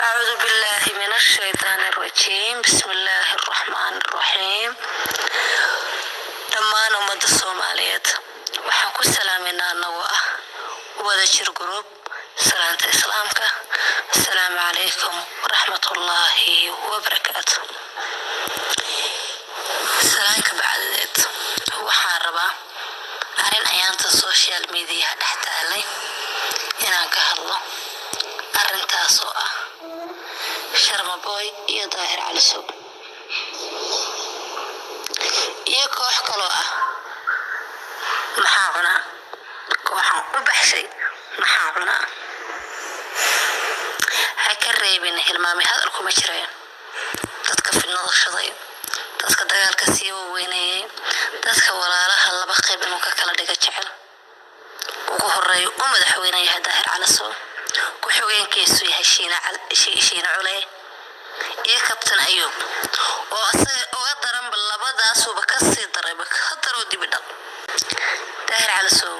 أعوذ بالله من الشيطان الرجيم، بسم الله الرحمن الرحيم. Dhammaan ummadda Soomaaliyeed waxaan ku salaamaynaa, anagoo ah Wada Jir Group, salaanta Islaamka: asalaamu calaykum waraxmatullaahi wabarakaatu. Salaanka bacdadeed, waxaan rabaa arrin ayaanta social mediaha dhex taalay inaan ka hadlo, arrintaasoo ah Sharmaboy iyo Daahir Calisow iyo koox kaloo ah Maxaa Cunaa. Kooxaan u baxshay Maxaa Cunaa. Ha ka reebin, hilmaamay hadal kuma jireen. Dadka fidnada shiday, dadka dagaalka sii waweyneeyey, dadka walaalaha laba qayb inuu ka kala dhiga jecel, ugu horeeyo u madaxweyne yahay Daahir Calasow, ku-xigeenkiisu yahay Shiine Culey iyo Kabtan Ayuub, oo asaga uga daranba, labadaasuba kasii darayba, ka daroo dibidhal. Daahir Calasow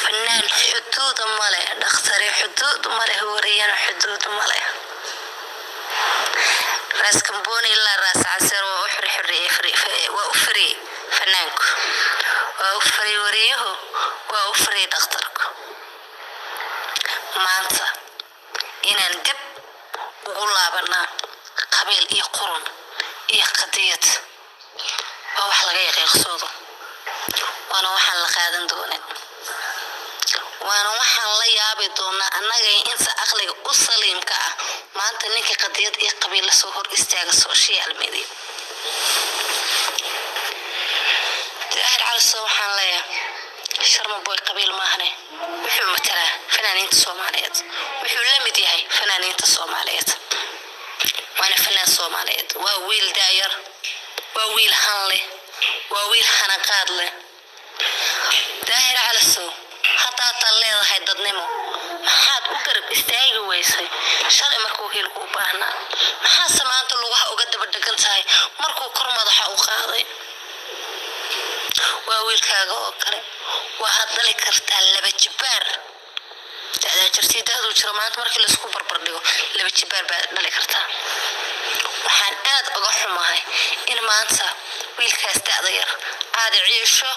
fanaan xuduuda male, dhakhtari xuduud male, wariyana xuduud male. Raas Kambooni ilaa Raas Caseer waa u xirxiriyey, waa u fariyey fanaanku, waa u fariyey wariyuhu, waa u fariyey dhakhtarku. Maanta inaan dib ugu laabanaa qabiil iyo qurun iyo qadiyad waa wax laga yaqiiqsoodo, waana waxaan la qaadan doonin, waana waxaan la yaabi doonaa annaga inta aqliga u saliimka ah. Maanta ninka qadiyad iyo qabiil lasoo hor istaaga social media, Daahir Caliso, waxaan leeyahay Sharma Boy qabiil maahane, wuxuu matalaa fanaaniinta Soomaaliyeed, wuxuu la mid yahay fanaaniinta Soomaaliyeed, waana fanaan Soomaaliyeed. Waa wiil daayar, waa wiil han leh, waa wiil hanaqaad leh. Daahir Calisow, haddaataad leedahay dadnimo, maxaad u garab istaagi weysay shalay markuu hiilku u baahnaa? Maxaase maanta lugaha uga daba dhegan tahay markuu kor madaxa u qaaday? Waa wiilkaaga oo kale, waxaad dhali kartaa laba jibaar da'daa jirtay da'duu jiro maanta markii laisku barbar dhigo, laba jibaar baad dhali kartaa. Waxaan aad uga xumahay in maanta wiilkaas da'da yar aad ciisho,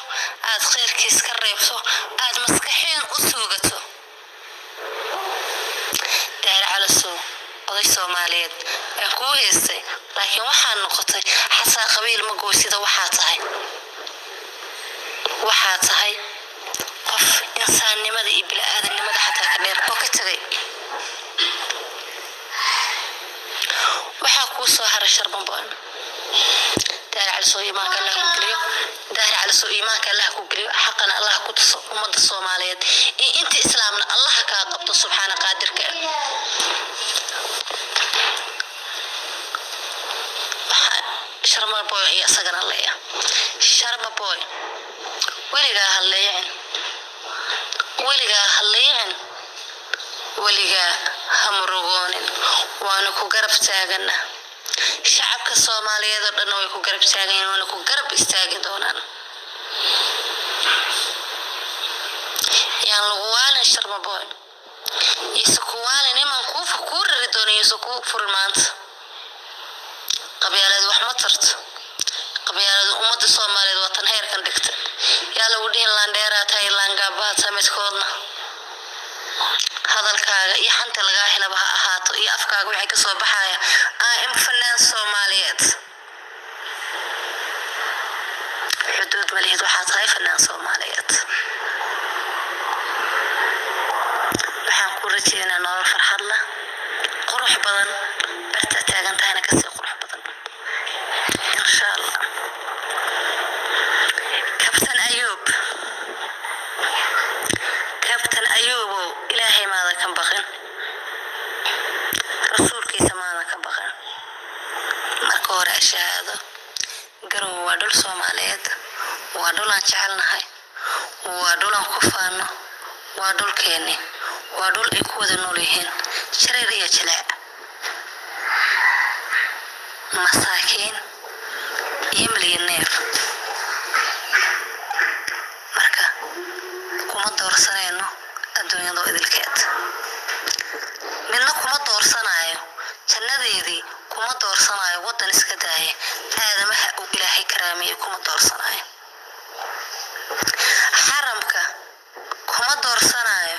aad khayrkiis ka reebto, aad maskaxeen u suugato. Daahir Calasow, oday Soomaaliyeed aan kuu haystay, laakiin waxaa noqotay xataa qabiil ma goysida. Waxaa tahay qof insaannimada iyo bili-aadamnimada xataa ka dheer oo ka tegay. Waxaa kuu soo haray Sharbanboon. Daahir Calasow, iimaanka Allah ku geliyo. Daahir Calasow, iimaanka Allah ku geliyo, xaqana Allah ku tuso, ummadda Soomaaliyeed iyo inta Islaamna Allah kaa qabto, subxaana qaadirka ah. Waxaa Sharma Boy iyo isagana leeya, Sharma Boy, weligaa ha leecin, weligaa ha leecin, weligaa ha murugoonin. Waanu ku garab taagana, shacabka Soomaaliyeed oo dhanna way ku garab taagayin, waana ku garab istaagi doonaan. Yaan lagu waalin, Sharma Boy, iise ku waalin imaan kuu rari doonin, iise kuu furin. Maanta qabyaalad wax ma tarto. Qabyaaladu ummadda Soomaaliyeed waa tan heerkan dhigta. Yaa lagu dhihin laandheeraa tahay, laangaabaa tahay, midkoodna. Hadalkaaga iyo xanta lagaa helaba ha ahaato iyo afkaaga waxay kasoo baxaya in fanaan Soomaaliyeed xuduud malihid. Waxaa tahay fanaan Soomaaliyeed. Waxaan ku rajeynaa nolol farxad leh, qurux badan, barta taagan tahayna kasii qurux badan, insha Allah. Kabtan Ayuub, Kabtan Ayuubow, Ilaahay maadan ka baqin, rasuulkiisa maadan ka baqin. Marka hore ashahaado, Garowe waa dhul Soomaaliyeed, waa dhul aan jecelnahay, waa dhul aan ku faano, waa dhulkeenni, waa dhul ay ku wada nool yihiin jareer iyo jileec, masaakiin iyo milyaneer. Marka kuma doorsanayno adduunyadoo idilkeed, midna kuma doorsanayo. Waddan iska daaya, aadamaha uu Ilaahay karaamiyey kuma doorsanayo. Xaramka kuma doorsanayo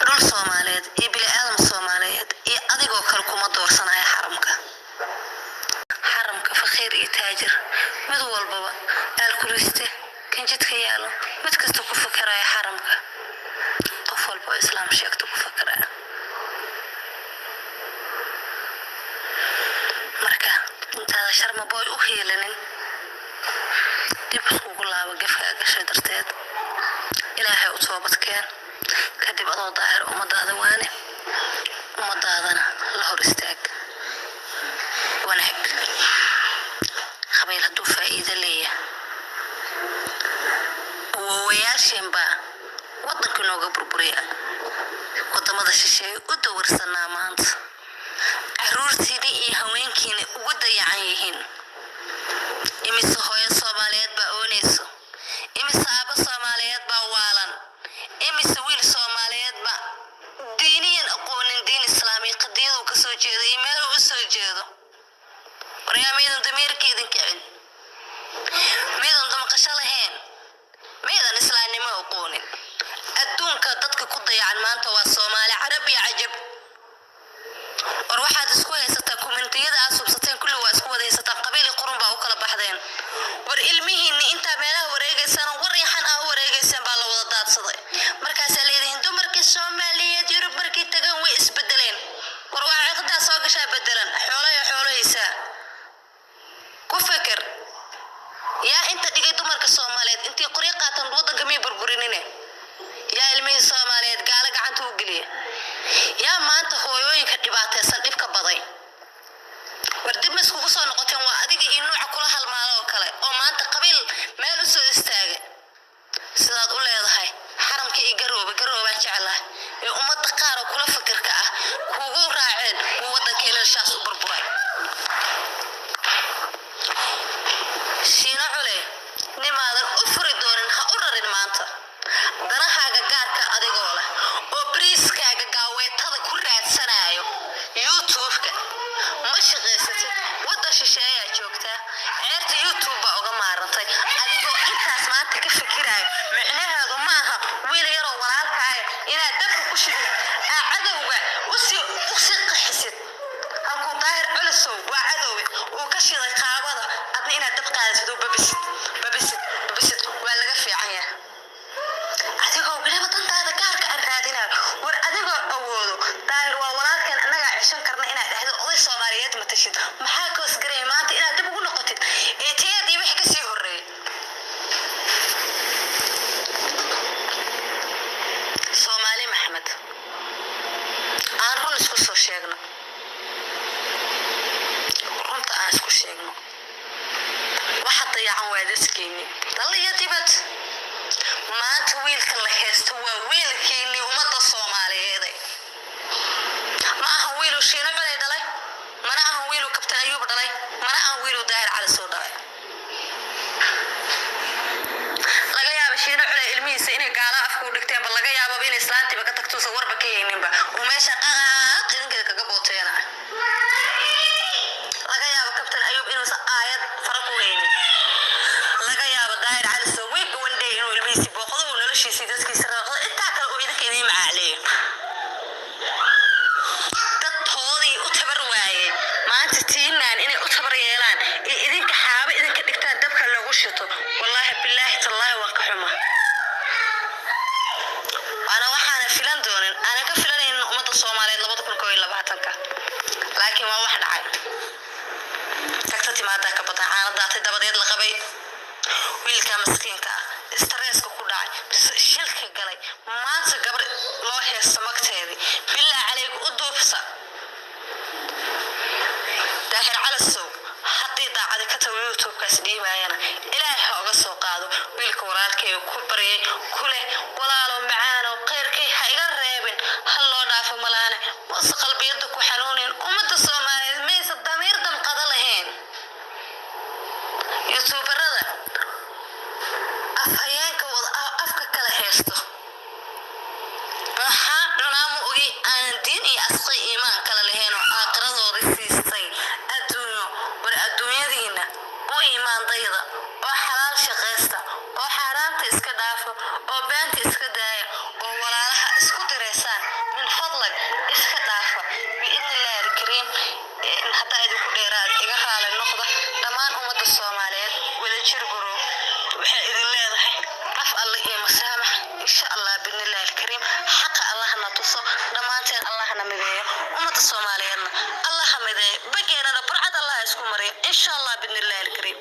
dhul Soomaaliyeed iyo bini aadam Soomaaliyeed iyo adigoo kale kuma doorsanayo xaramka. Xaramka faqiir iyo taajir mid walbaba aalkuliste kan jidka yaalo, mid kasta ku fakaraya xaramka, qof walba oo Islaam sheegto ku fakaraya. Marka intaada Sharma Boy u hiilinin, dib iskugu laabo gefkaa gashay darteed, Ilaahay u toobadkeen, kadib adoo daahir ummadaada waane, ummadaadana la hor istaag wanaag. Qabiil hadduu faa'iido leeyahay, awoowayaasheen baa waddanka nooga burburiya, wadamada shisheeye u dawarsanaa. Maanta caruurtiina iyo haweenkiina ugu dayacan yihiin. Imise hooyo Soomaaliyeed baa oonayso? Imise aabo Soomaaliyeed baa waalan? Imise wiil Soomaaliyeed baa diiniyan aqoonin diin Islaamiya, qadiyaduu kasoo jeedo iyo meeluu u soo jeedo? Waryaa, miidan damiirka idin kicin? Miidan damqasho lahayn? Miidan islaamnimo aqoonin? Adduunka dadka ku dayacan maanta waa Soomaali, Carab iyo Cajab. War waxaad isku haysataa community-yada aad subsateen, kulli waa isku wada haysataan, qabiil iyo qurun baa u kala baxdeen. War ilmihiinni intaa meelaha wareegaysaan, war yaxan ah u wareegaysaan, baa la wada daadsaday. Markaasaa leedihiin dumarkii Soomaaliyeed Yurub markii tagan way isbedeleen. War waa ciqdaa soo gashaa bedelan, xoolaha xoolahaysaa ku feker. Yaa inta dhigay dumarka Soomaaliyeed intii qoryo qaatan waddanka miyay burburinine? Yaa ilmihii Soomaaliyeed gaalo gacanta u geliya? Yaa maanta hooyooyinka dhibaataysan dhibka baday? War dib ma iskugu soo noqoteen? Waa adiga iyo nuuca kula halmaalo oo kale oo maanta qabiil meel u soo istaagay. Sidaad u leedahay xaramka iyo Garoobe, Garoobaan jeclahay, ee ummadda qaar oo kula fikirka ah kugu raaceen, wuu waddankeena shaas u burburay. Shiino Cule, nimaadan u furi doonin ha u rarin maanta danahaaga gaarka adigoo leh oo bariiskaaga gaaweetada ku raadsanayo YouTube-ka. Ma shaqaysatid, waddan shisheeyaa joogtaa, ceerta YouTube baa uga maarantay. Adigoo intaas maanta ka fikiraayo, micnaheedu ma aha wiil yaroo walaalkaaga inaad dabka ku shidid, aa cadowga usii qaxisid. Halkuu Daahir Culusow waa cadowge uu ka shiday qaabada, adna inaad dab qaadasid oo babisid, babisid, babisid, waa laga fiican yahay, adigoo weliba dantaada gaarka aan raadinayo. War adigoo awoodo "Daahir waa walaalkan, annagaa ceshan karna" inaad dhahdo, oday Soomaaliyeed matashid, maxaa ka hoosgaraya maanta inaad dib ugu noqotid eetiyeed iyo wixii kasii horreeyay? Soomaali Maxamed, aan run isku soo sheegno, runta aan isku sheegno. Waxa dayacan waa dadkeeni dal iyo dibad. Maanta wiilka la haysto waa wiilkiinii ummadda Soomaaliyeed. Ma ahan wiiluu Shiino Coley dhalay, mana ahan wiiluu Kabtan Ayuub dhalay, mana ahan wiiluu Daahir Cali soo dhalay. Laga yaaba Shiino Culey ilmihiisa inay gaala afka u dhigteenba, laga yaababa inay islaantiiba ka tagtuusa warba ka hayninba, uu meesha qaqaaq idinkeeda kaga booteena. Laga yaabo Kabtan Ayuub inuusan aayad fara ku haynin. Laga yaabo Daahir Cali soo week one day inuu ilmihiisii booqdo, uu noloshiisii dadkiisa raaqdo, intaa kale uu idinka idiin macaaleeyo. Dad toodii u tabar waayey maanta tiinaan inay u tabar yeelaan iyo idinka xaabo idinka dhigtaan, dabka lagu shito, wallaahi, bilaahi, tallaahi, waan ka xuma. Waana waxaana filan doonin, aanan ka filanaynin ummadda Soomaaliyeed 2021-ka, laakiin waa wax dhacay. Tagta timaadaa ka badan caana daatay dabadeed la qabay. Wiilka maskiinka ah stress-ka ku dhacay, shilka galay, maanta gabar loo heesto magteedii, bilaa calayg u duubsa. Daahir Calasow, haddii daacadi ka tago YouTube-kaas dhiibaayana, Ilaahay ha oga soo qaado wiilka walaalkay ku baryay ku leh: "Walaalo macaano, khayrkay ha iga reebin, ha loo dhaafo malaane." Mase qalbiyada ku xanuunin? Ummadda Soomaaliyeed maysa damiir damqada lahayn? YouTuber-ada afhayeenka wada afka kala haysto, maxaa cunaa ma ogi, aanan diin iyo asqi iimaan kala lahayn oo aakhiradooda siistay. Wadajir Group waxay idin leedahay af Alle iyo masaamax, insha Allah bidnillahi alkariim. Xaqa Allahna tuso dhammaanteen, Allahna mideeyo ummadda Soomaaliyeedna, Allaha mideeyo bageenana, burcad Allaha isku mariyo, insha Allah bidnillahi alkariim.